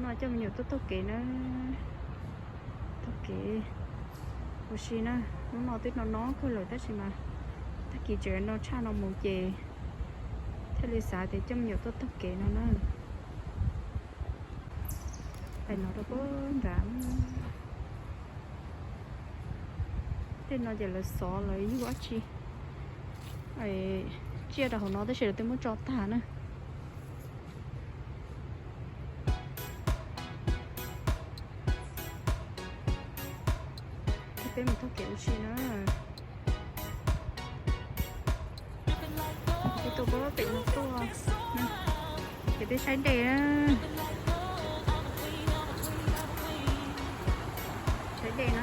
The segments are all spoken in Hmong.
No coj me nyuam tuaj taug kev na, taug kev ua si na. Hnub no twb no no kawg lawm tab sis mas tag kis tseem no tshaj no mus ces thiaj li xav tias coj me nyuam tuaj taug kev no na. Pais no rau puag nrad. Tej no ces lawv xov lawv yug dab tsi tsiaj rau hauv no tab sis lawv twb muab tso tag na. Peb mus taug kev ua si na. Peb tuaj puag pem no tuaj. Ces peb saib dej na. Saib dej na.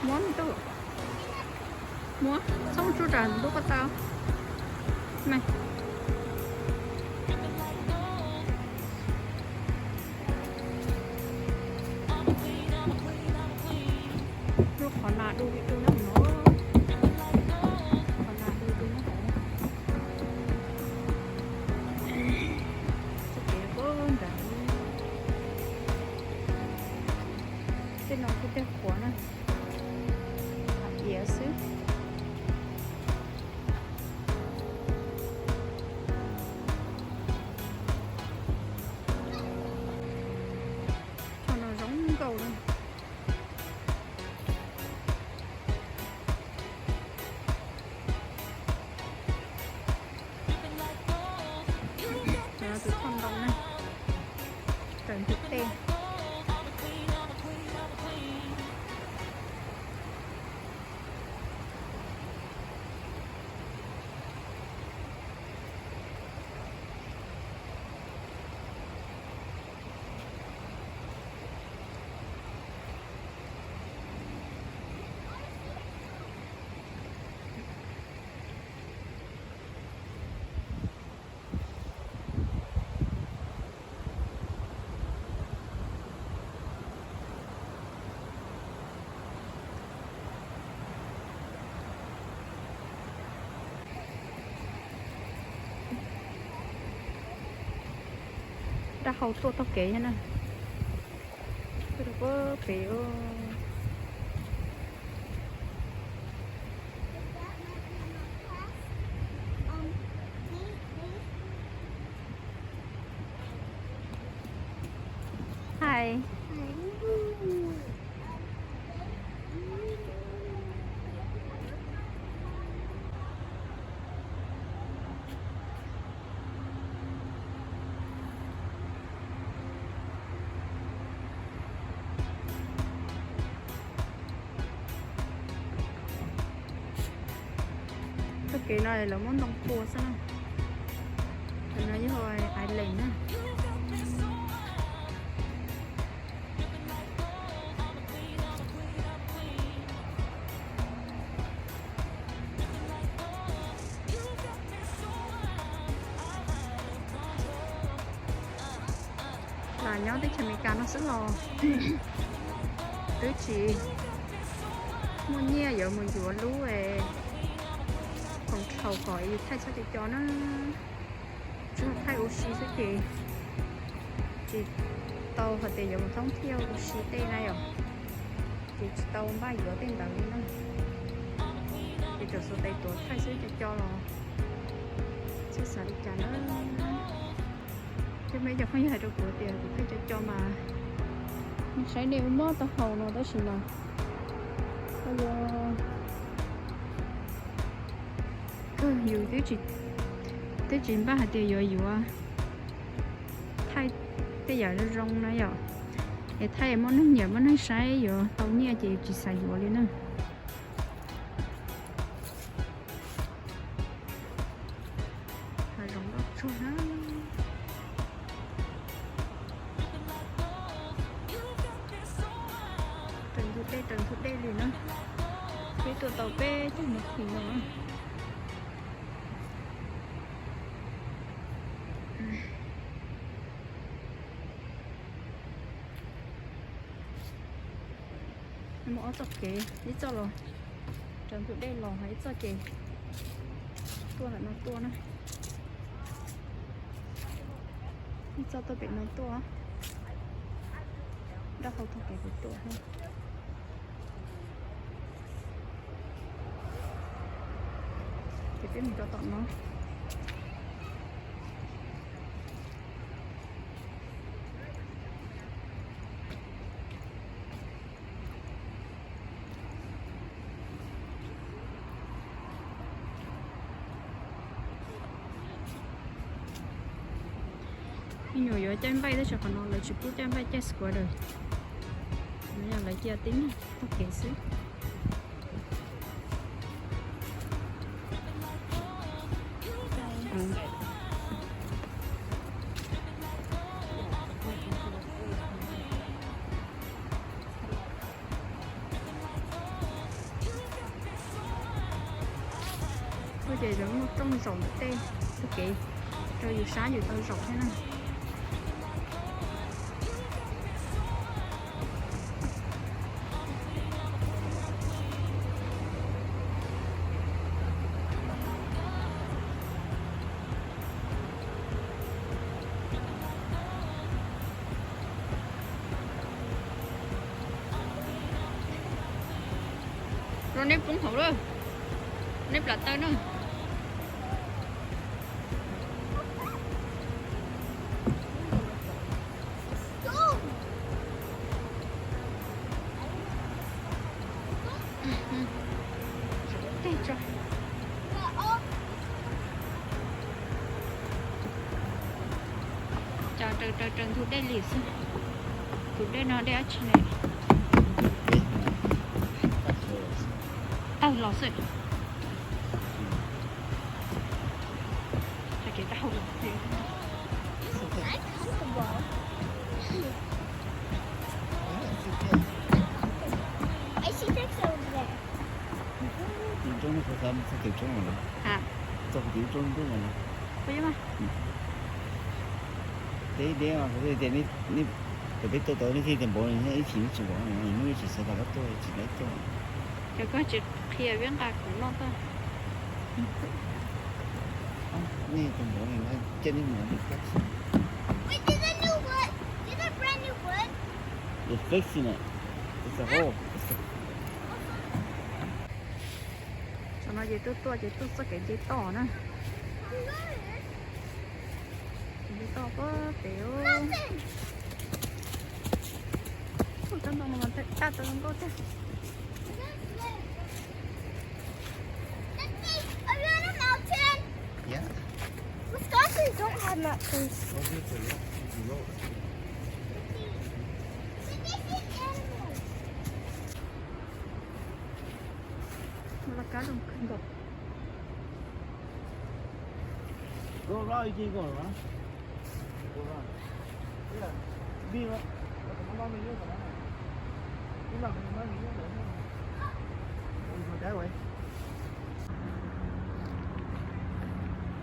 Muab me tub, muab txhob tsuj ras ntub koj tau. Lub qhov nas du li du na no. Qhov nas du li du na. Tej kev puag nrad. Tej no kuj tej qhuav na, hav iav xwb. Thaum no zoo nkauj na. Tus thoj ntoo na, raws ntug dej. Rau hauv tuaj taug kev thiab na. Tuaj rau puag pem. Hi. Txoj kev no lawv muab ntoo pua xwb na. Cov no yog island na. Lam nyob teb chaws Amelikas no xwb los twb tsis muaj nyiaj yuav mus yuav lub control kom yus thaij txhob co co na. Tsuas thaij ua si xwb ces tsis tau hais tias yuav mus thoob thiaj ua si tej na yom, ces tsis tau npaj yuav tej ntawd li na. Ces tsuas xuas tes tuav thaij xwb co co los txhob xav li cas na. Thiab muaj ib co phooj ywg hais rau kuv tias kuv thaij co co mas saib nej mob taub hau no tab sis mas kawg yus twb tsis npaj hais tias yuav yuav thaij tej yam zoo zoo na yom, es thaij muaj neeg nyiam muaj neeg saib yuav tau nyiaj ces tsis xav yuav li na. Hav zoov loj tsuag na. Raws ntug dej raws ntug dej li na. Peb tuaj tau peb tug no kis no. Muaj ob txoj kev, ib txoj los raws ntug dej los, ib txoj ces tuaj ntawm no tuaj na. Ib txoj tuaj pem no tuaj, nrab hau txoj kev puas tuaj. Ces peb mus rau tom no. Me nyuam yuav caij npaij tab sis qhov no lawv tsis pub caij npaij caij squatter, lawv cia tib txoj kev xwb. Ua ces lawv muaj rooj zaum ntawm tej txoj kev rau yus sab yus tau zaum thiab na. Rau neb poob hauv lawm, neb plam taw na. Tej tso. Cov raws raws raws ntug dej li xwb. Tus dej no dej dab tsi ne? Tawg los xwb. Hais kev tau hau los xwb. Tiv roob no, txog tiv roob no, txog tiv roob no. Peb deb mas, kuv tias nej, peb tuaj tau nej thiaj tias npaum li, ib chim nej tsis npaum, hnub ib chim sawv daws koj tuaj, ib chim lawv tuaj. Ces koj tsis qhia peb nqa kuv noj tuaj. Nej tus npaum li no, cia nej mus. Wait, these are new wood. These are brand new wood. They're fixing it. It's a hole. It's a Tam no ces tuaj tuaj ces tuaj txoj kev nce toj na. Nce toj puag pem. Ua cov ntoo no mas daj tau zoo nkauj tiag. Are you on a mountain? Yeah. Wisconsin don't have mountains. Laj kab zoo kawg nkaus.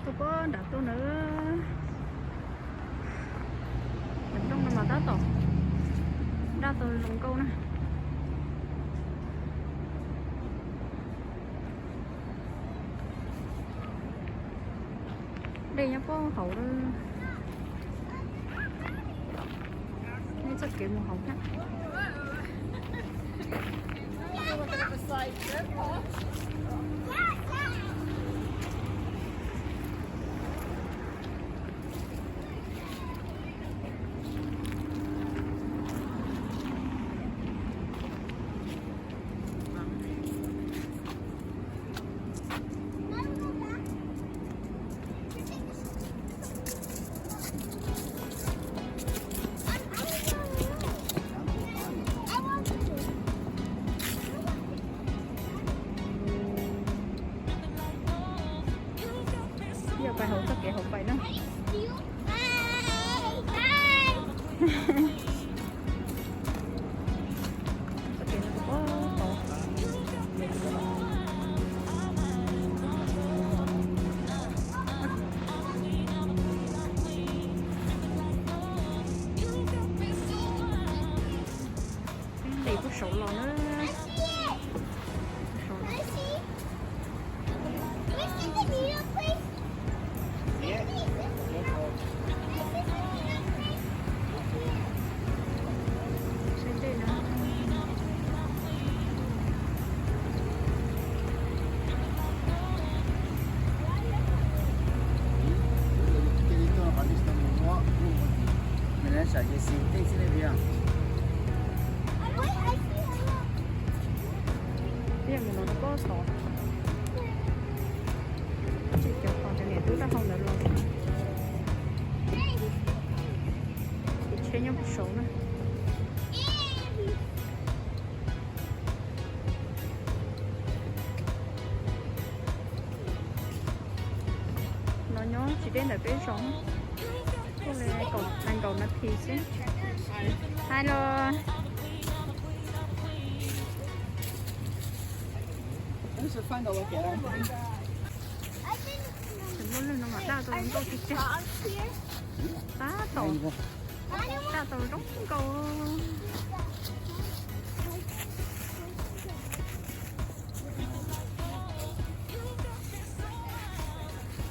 Tuaj puag nram tuaj na. Cov nroog no mas tab tom daj tau zoo nkauj na. Dej nyob puag hauv lawm. Nej txoj kev mus hauv thiab. Yog pais hauv txoj kev hauv pais na. Txoj kev no puag tod. Ntes puag Saud los na. Saud los. Sab dej no. Tiag mus no rau pob tod. Tsis cov qos cov niam tub dab hau ntawd los. Ces tsheb nyob puag saud na. No nyob tsis deb ntawm peb zos, kuj li kaum, nees nkaum nas this xwb. Hais los. Tseem muaj lwg no mas daj tau zoo nkauj tiag tiag. Tab tom daj tau zoo nkauj.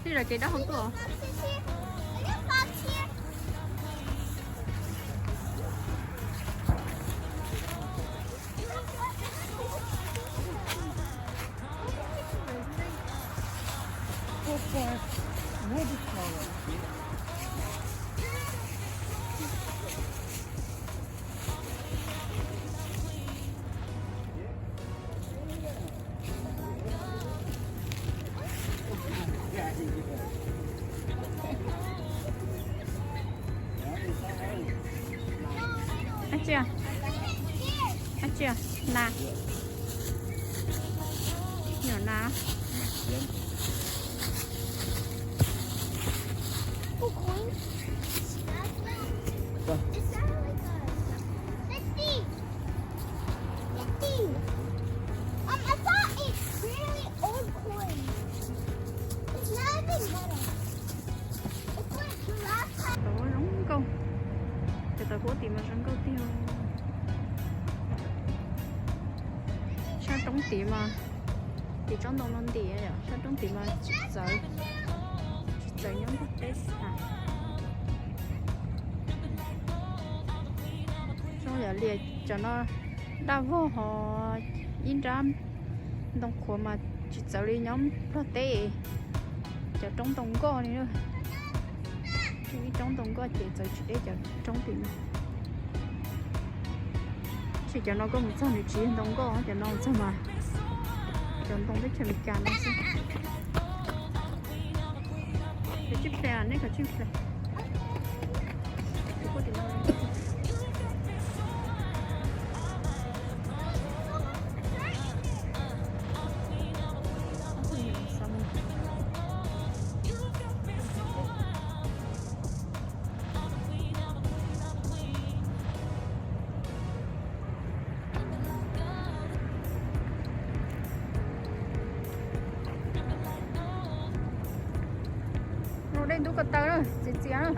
Tij zam kev dawb hau tuaj. Ab tsi, ab tsi, nas, nyuam nas. Let's see. Let's see. Um, I saw a really old coin. It's not even metal. It's like the last time. Tau zoo nkauj. Cov tawv huab tim mas zoo nkauj tiag. Sab roob tid mas, tim tsob ntoo no ntim yom, sab roob tid mas tsis txawv, tsis txawv nyob nrog peb tham. Zoo yam li cov no daj vog ho ib nrab ntoo qhuav mas tsis txawv li nyob Nplog teb cov roob ntoo nkoj li na. Ib roob ntoo nkoj ces txawv tsis deb cov roob tim no. Tab sis cov no koj mus txog nws tsis yog ntoo nkoj, cov no mus txog mas cov ntoo teb chaws Amelikas no xwb. Khav tsij ple, nej khav tsij ple. Los dej ntub ko taw na, txias txias na.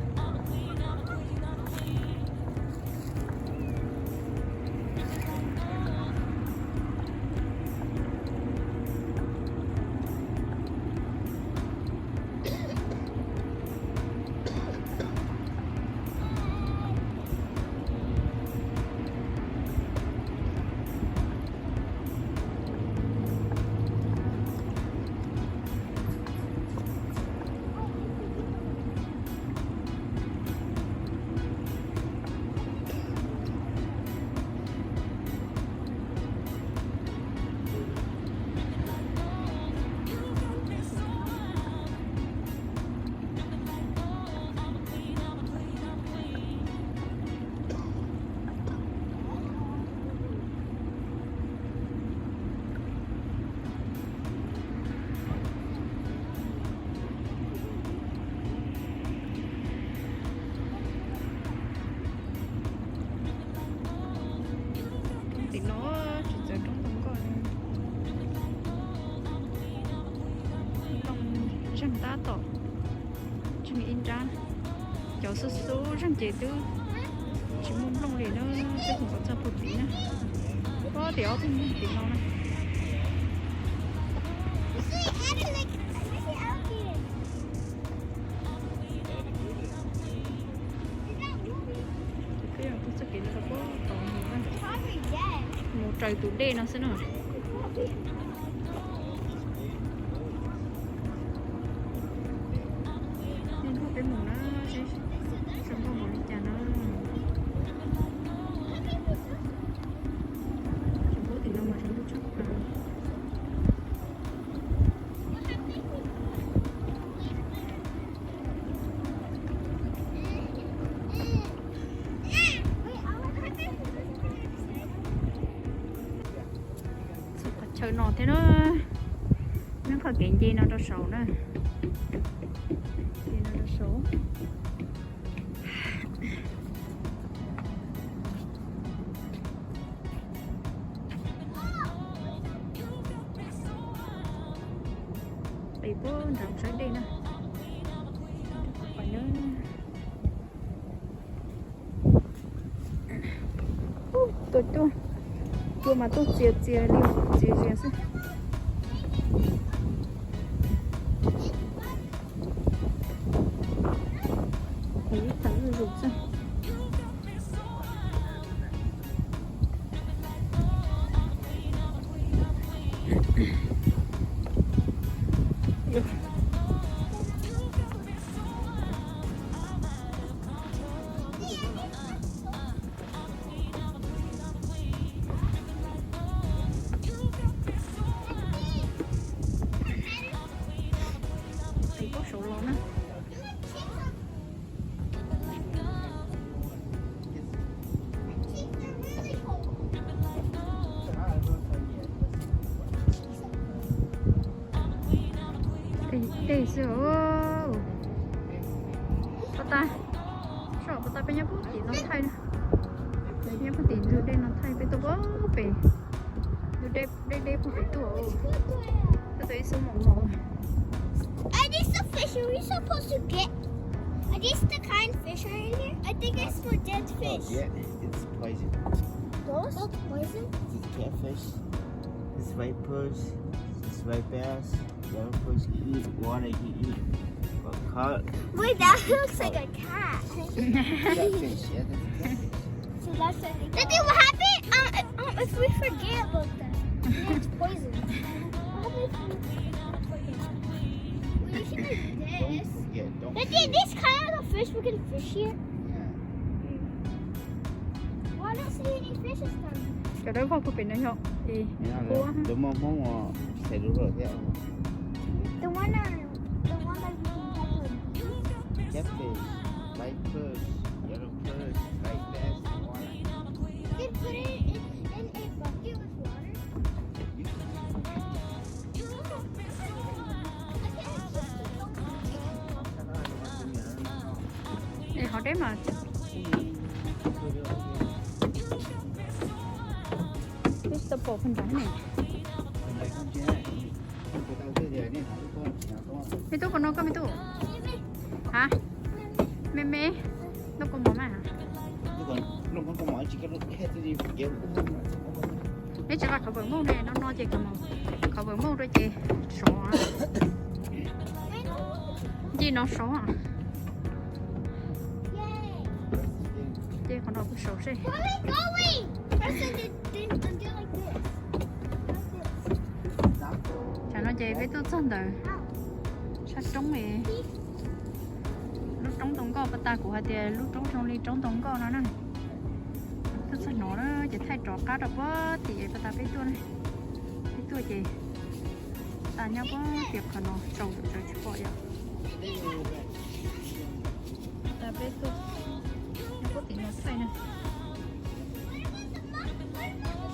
Tim no tsis txawv roob ntoo nkoj, nplooj zeeg tab tom tsis muaj ib nrab. Cov xub xub zeeg ces twb tsis muaj nplooj li na, twb mus kom txog puag tid na. Pob tim ob tug tim no na. Peb yog tug txoj kev no rau pob tod mus na, mus raws tus dej no xwb na. Nej nrog peb mus na, seb zoo nkauj npaum li cas na. Tsoom pob tim no mas zoo nkauj tshaj plaws. Txog qhov chaw no thiab na, nyob qhov kev nce no rau saud na. Nce no rau saud. Qis puag nram sawv dej na. Tuaj tuaj, cua mas tuaj txias txias li, txias txias xwb. Ib tag zuj zus xwb. Qis puag saud los na. Dej xwb os. Pab tab, soj pab tab peb nyob puag tim no thaij, nyob puag tim ntug dej no thaij peb tuaj puag pem, ntug dej deb puag pem tuaj. Peb tuaj ib xub mos mos. Are these the fish we supposed to get? Are these the kind fish are in here? I think I smell dead fish. Yeah, it's poison. Those? That's poison? It's catfish. It's vipers. It's white bass. Yellow fish. You eat water, you eat. But caught. Wait, that looks like a cat. Catfish, yeah, that's catfish. So that's what they Daddy, what happened? Um, if, um, if we forget about that, it's poison. What happened if we forget? Well, you can do this. Don't forget, don't forget. Daddy, this kind of fish, we can fish here. Yeah. Well, I don't see any fishes down here. Cov dawb vog puag pem no yog es, cov muaj Hmoob os, xais lus lawm thiab. The one, uh, the one that you can catch on. Catfish, vipers, yellow perch, white bass, and water. You put it in, in a bucket with water? Es hov deb mas. Twb tau pom pheej nrad ne. Me tub, puas noj koj me tub? Ha? Me me, noj kua mov mas. Neb tsis nqa khov vawm mauj ne, no no ces khov vawm mauj rau ces sov. Nce no sov. Ces qhov no kuj sov seb. Tsam no ces peb tuaj txog ntawm tshaj roob, lub roob tau nkoj, pas tas kuv hais tias lub roob zoo li roob tau nkoj no na. Tuaj txog no na ces thaij rov qab rau puag tim pas tas peb tuaj na. Peb tuaj ces tas nyob puag tim qhov no tsaus tsaus tsis pom yom. Tas peb tuaj nyob puag tim no thaij na.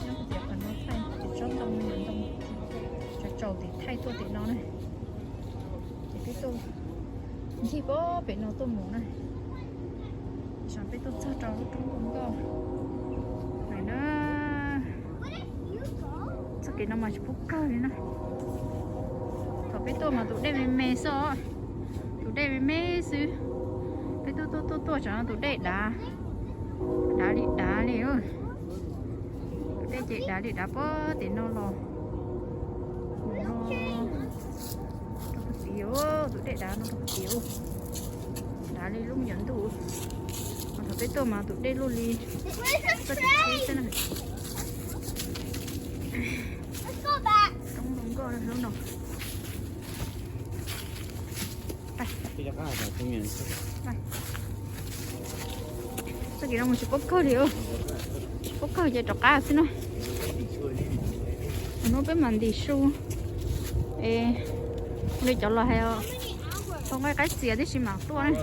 Nyob puag tim qhov no thaij, tim tsob ntoo, ntoo tsaus tsaus tim thaij tuaj tim no na. Ces peb tuaj ncig puag pem no tuaj mus na. Tam sim no peb tuaj txog rau lub roob nkoj lawm na. Txoj kev no mas tsis pub kawg li na. Thaum peb tuaj mas tus dej me me xwb os. Tus dej me me xwb. Peb tuaj tuaj tuaj tuaj tsam no tus dej dav, dav li dav li. Tus Dej ces dav li dav puag tim no los. Rau puag tim, tus dej dav no rau puag tim. Dav li lub me nyuam ntuj. Mas thaum peb tuaj mas tus dej luaj li txoj kev tsheb xwb na. Coob zoo nkauj lub no. Txoj kev no mus tsis paub kawg li, tsis paub kawg ces rov qab xwb na. Hnub peb mam ntim su, es li cov los hais thaum nqaij qaib txias tib si mam tuaj na.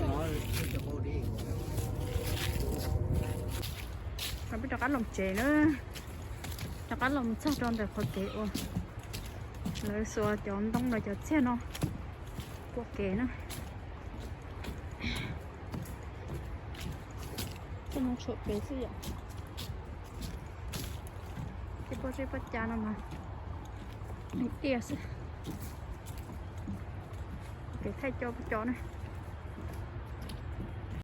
Peb rov qab los tsev na, rov qab los mus txog rau ntawm qhov kev uas lawv xuas cov ntoo los cov txiag no pua kev na. Tej no tshuav kev xwb yom. Tej pob zeb pob ca no mas tiaj xwb. Kev thaij cov cov na.